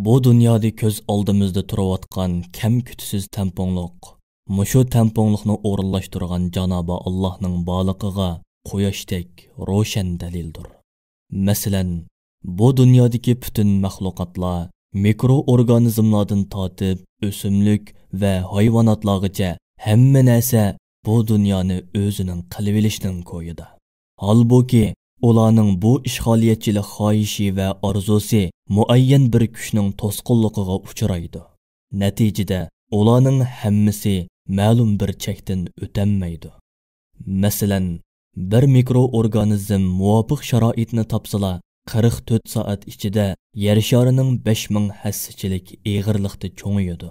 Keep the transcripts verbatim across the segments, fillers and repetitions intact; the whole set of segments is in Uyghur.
بۇ دۇنيادا كۆز ئالدىمىزدا تۇرۇۋاتقان كەم-كۈتىسىز تەڭپۇڭلۇق، مۇشۇ تەڭپۇڭلۇقنى ئورۇنلاشتۇرغان جانابى ئاللاھنىڭ بارلىقىغا قۇياشتەك روشەن دەلىلدۇر. مەسىلەن، بۇ دۇنيادىكى پۈتۈن مەخلۇقاتلار، مىكرو ئورگانىزملاردىن تارتىپ ئۆسۈملۈك ۋە ھايۋاناتلارغىچە ھەممە نەرسە بۇ دۇنيانى ئۆزىنىڭ قىلىۋېلىشنىڭ كويىدا. ھالبۇكى، ئۇلارنىڭ بۇ ئىشغالىيەتچىلىك خاھىشى ۋە ئارزۇسى مۇئەييەن بىر كۈچنىڭ توسقۇنلۇقىغا ئۇچرايدۇ. نەتىجىدە، ئۇلارنىڭ ھەممىسى مەلۇم بىر چەكتىن ئۆتەلمەيدۇ. مەسىلەن، بىر مىكرو ئورگانىزم مۇۋاپىق شارائىتنى تاپسىلا، قىرىق تۆت سائەت ئىچىدە يەر شارىنىڭ بەش مىڭ ھەسسىچىلىك ئېغىرلىقتا چوڭىيىدۇ.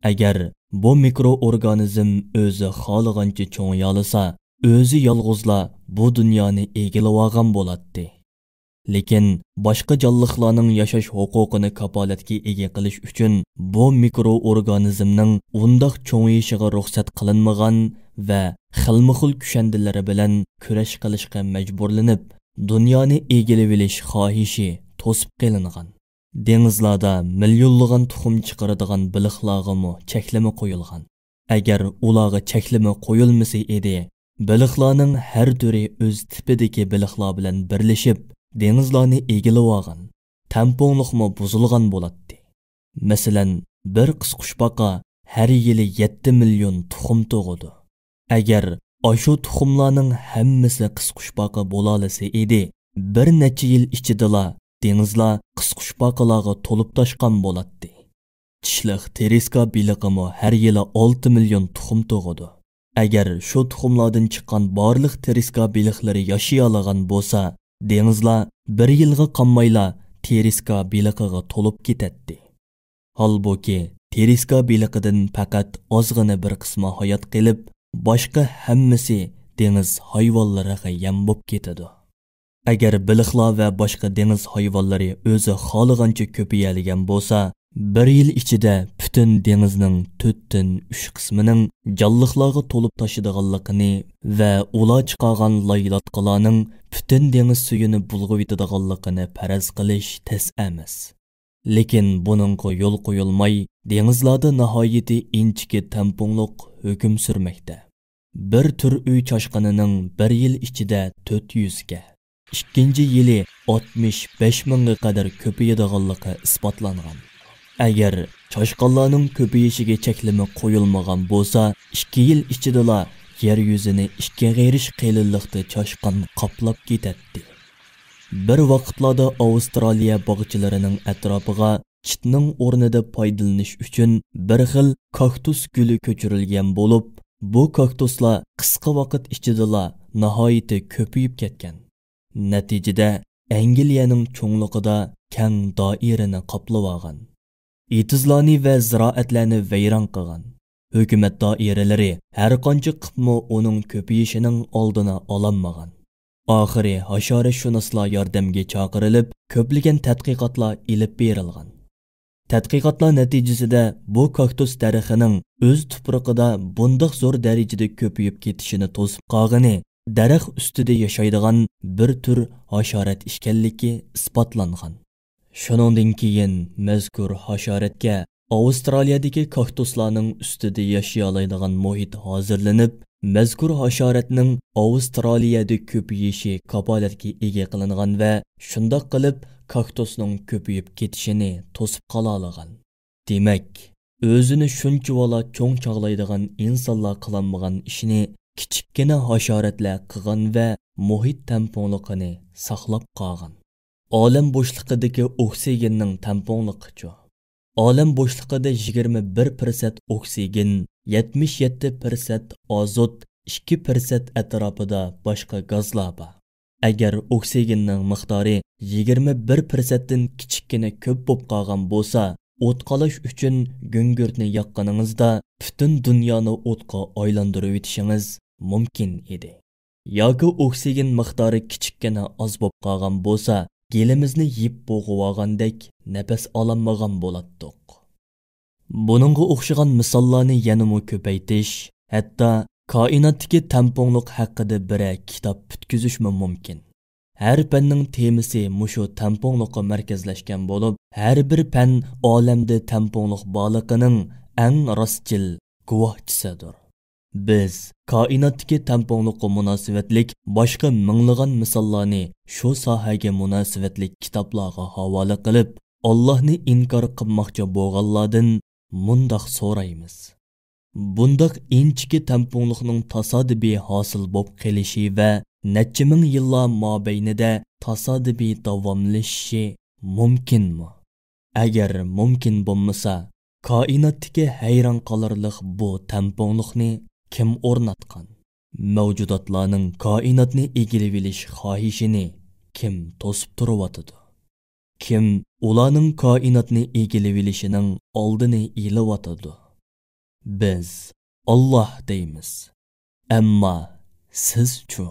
ئەگەر بۇ مىكرو ئورگانىزم ئۆزى خالىغانچە چوڭىيالىسا، ئۆزى يالغۇزلا بۇ دۇنيانى ئىگىلىۋالغان بولاتتى. لېكىن باشقا جانلىقلارنىڭ ياشاش ھوقۇقىنى كاپالەتكە ئىگە قىلىش ئۈچۈن بۇ مىكرو ئورگانىزمنىڭ ئۇنداق چوڭىيىشىغا رۇخسەت قىلىنمىغان ۋە خىلمۇخىل كۈشەندىلىرى بىلەن كۈرەش قىلىشقا مەجبۇرلىنىپ، دۇنيانى ئىگىلىۋېلىش خاھىشى توسۇپ قېلىنغان. دېڭىزلاردا مىليونلىغان تۇخۇم چىقىرىدىغان بېلىقلارغىمۇ چەكلىمە قويۇلغان. ئەگەر ئۇلارغا چەكلىمە قويۇلمىسا ئىدى، بېلىقلارنىڭ ھەر تۈرى ئۆز تىپىدىكى بېلىقلار بىلەن بىرلىشىپ، دېڭىزلارنى ئىگىلىۋالغان، تەڭپۇڭلۇقمۇ بۇزۇلغان بولاتتى. مەسىلەن، بىر قىسقۇچپاقا ھەر يىلى يەتتە مىليون تۇخۇم تۇغىدۇ. ئەگەر ئاشۇ تۇخۇملارنىڭ ھەممىسى قىسقۇچپاقا بولالىسا ئىدى، بىر نەچچە يىل ئىچىدىلا دېڭىزلار قىسقۇچپاقىلارغا تولۇپ تاشقان بولاتتى. چىشلىق تېرىسكا بېلىقىمۇ ھەر يىلى ئالتە مىليون تۇخۇم تۇغىدۇ. ئەگەر شۇ تۇخۇملاردىن چىققان بارلىق تېرىسكا بېلىقلىرى ياشىيالىغان بولسا، دېڭىزلار بىر يىلغا قالمايلا تېرىسكا بېلىقىغا تولۇپ كېتەتتى. ھالبۇكى، تېرىسكا بېلىقىدىن پەقەت ئازغىنە بىر قىسمى ھايات قېلىپ، باشقا ھەممىسى دېڭىز ھايۋانلىرىغا يەم بوپ كېتىدۇ. ئەگەر بېلىقلار ۋە باشقا دېڭىز ھايۋانلىرى ئۆزى خالىغانچە كۆپىيەلىگەن بولسا، بىر يىل ئىچىدە پۈتۈن دېڭىزنىڭ تۆتتىن ئۈچ قىسمىنىڭ جانلىقلارغا تولۇپ تاشىدىغانلىقىنى ۋە ئۇلار چىقارغان لايلاتقىلارنىڭ پۈتۈن دېڭىز سۈيىنى بۇلغىۋېتىدىغانلىقىنى پەرەز قىلىش تەس ئەمەس. لېكىن بۇنىڭغا يول قويۇلماي، دېڭىزلاردا ناھايىتى ئىنچىكە تەڭپۇڭلۇق ھۆكۈم سۈرمەكتە. بىر تۈر ئۆي چاشقىنىنىڭ بىر يىل ئىچىدە تۆت يۈزگە، ئىككىنچى يىلى ئاتمىش بەش مىڭغا قەدەر كۆپىيىدىغانلىقى ئىسپاتلانغان. ئەگەر چاشقانلارنىڭ كۆپىيىشىگە چەكلىمە قويۇلمىغان بولسا، ئىككى يىل ئىچىدىلا يەر يۈزىنى ئىككى غېرىش قېلىنلىقتا چاشقان قاپلاپ كېتەتتى. بىر ۋاقىتلاردا ئاۋسترالىيە باغچىلىرىنىڭ ئەتراپىغا چىتنىڭ ئورنىدا پايدىلىنىش ئۈچۈن بىر خىل كاكتۇس گۈلى كۆچۈرۈلگەن بولۇپ، بۇ كاكتۇسلار قىسقا ۋاقىت ئىچىدىلا ناھايىتى كۆپىيىپ كەتكەن. نەتىجىدە، ئەنگلىيەنىڭ چوڭلۇقىدا كەڭ دائىرىنى قاپلىۋالغان. ئېتىزلارنى ۋە زىرائەتلەرنى ۋەيران قىلغان. ھۆكۈمەت دائىرىلىرى ھەرقانچە قىپمۇ ئۇنىڭ كۆپىيىشىنىڭ ئالدىنى ئالالمىغان. ئاخىرى ھاشاراتشۇناسلار ياردەمگە چاقىرىلىپ، كۆپلىگەن تەتقىقاتلار ئېلىپ بېرىلغان. تەتقىقاتلار نەتىجىسىدە بۇ كاكتۇس دەرىخىنىڭ ئۆز تۇپرىقىدا بۇنداق زور دەرىجىدە كۆپىيىپ كېتىشىنى توسۇپ قالغىنى دەرەخ ئۈستىدە ياشايدىغان بىر تۈر ھاشارات ئىكەنلىكى ئىسپاتلانغان. شۇنىڭدىن كېيىن مەزكۇر ھاشارەتكە ئاۋسترالىيەدىكى كاكتۇسلارنىڭ ئۈستىدە ياشىيالايدىغان مۇھىت ھازىرلىنىپ، مەزكۇر ھاشارەتنىڭ ئاۋسترالىيەدە كۆپىيىشى كاپالەتكە ئىگە قىلىنغان ۋە شۇنداق قىلىپ كاكتۇسنىڭ كۆپىيىپ كېتىشىنى توسۇپ قالالىغان. دېمەك، ئۆزىنى شۇنچىۋالا چوڭ چاغلايدىغان ئىنسانلار قىلالمىغان ئىشنى كىچىككىنە ھاشارەتلەر قىلغان ۋە مۇھىت تەڭپۇڭلۇقىنى ساقلاپ قالغان. ئالەم بوشلۇقىدىكى ئوكسىگېننىڭ تەڭپۇڭلۇقىچۇ؟ ئالەم بوشلۇقىدا يىگىرمە بىر پىرسەنت ئوكسىگېن، يەتمىش يەتتە پىرسەنت ئازوت، ئىككى پىرسەنت ئەتراپىدا باشقا گازلار بار. ئەگەر ئوكسىگېننىڭ مىقدارى يىگىرمە بىر پىرسەنتتىن كىچىككىنە كۆپ بولۇپ قالغان بولسا، ئوت قالاش ئۈچۈن گۈڭگۈرتنى ياققىنىڭىزدا پۈتۈن دۇنيانى ئوتقا ئايلاندۇرۇۋېتىشىڭىز مۇمكىن ئىدى. ياكى ئوكسىگېن مىقدارى كىچىككىنە ئاز بولۇپ قالغان بولسا، گېلىمىزنى يىپ بوغۇۋالغاندەك نەپەس ئالالمىغان بولاتتۇق. بۇنىڭغا ئوخشىغان مىساللارنى يەنىمۇ كۆپەيتىش، ھەتتا كائىناتتىكى تەڭپۇڭلۇق ھەققىدە بىرەر كىتاب پۈتكۈزۈشمۇ مۇمكىن. ھەر پەننىڭ تېمىسى مۇشۇ تەڭپۇڭلۇققا مەركەزلەشكەن بولۇپ، ھەر بىر پەن ئالەمدە تەڭپۇڭلۇق بارلىقىنىڭ ئەڭ راستچىل گۇۋاھچىسىدۇر. بىز كائىناتتىكى تەڭپۇڭلۇققا مۇناسىۋەتلىك باشقا مىڭلىغان مىساللارنى شۇ ساھەگە مۇناسىۋەتلىك كىتابلارغا ھاۋالە قىلىپ، ئاللاھنى ئىنكار قىلماقچى بولغانلاردىن مۇنداق سورايمىز: بۇنداق ئىنچىكە تەڭپۇڭلۇقنىڭ تاسادىپىي ھاسىل بولۇپ قېلىشى ۋە نەچچە مىڭ يىللار مابەينىدە تاسادىپىي داۋاملىشىشى مۇمكىنمۇ؟ ئەگەر مۇمكىن بولمىسا، كائىناتتىكى ھەيران قالارلىق بۇ تەڭپۇڭلۇقنى كىم ئورناتقان؟ مەۋجۇداتلارنىڭ كائىناتنى ئىگىلىۋېلىش خاھىشىنى كىم توسۇپ تۇرۇۋاتىدۇ؟ كىم ئۇلارنىڭ كائىناتنى ئىگىلىۋېلىشىنىڭ ئالدىنى ئېلىۋاتىدۇ؟ بىز ئاللاھ دەيمىز. ئەمما سىزچۇ؟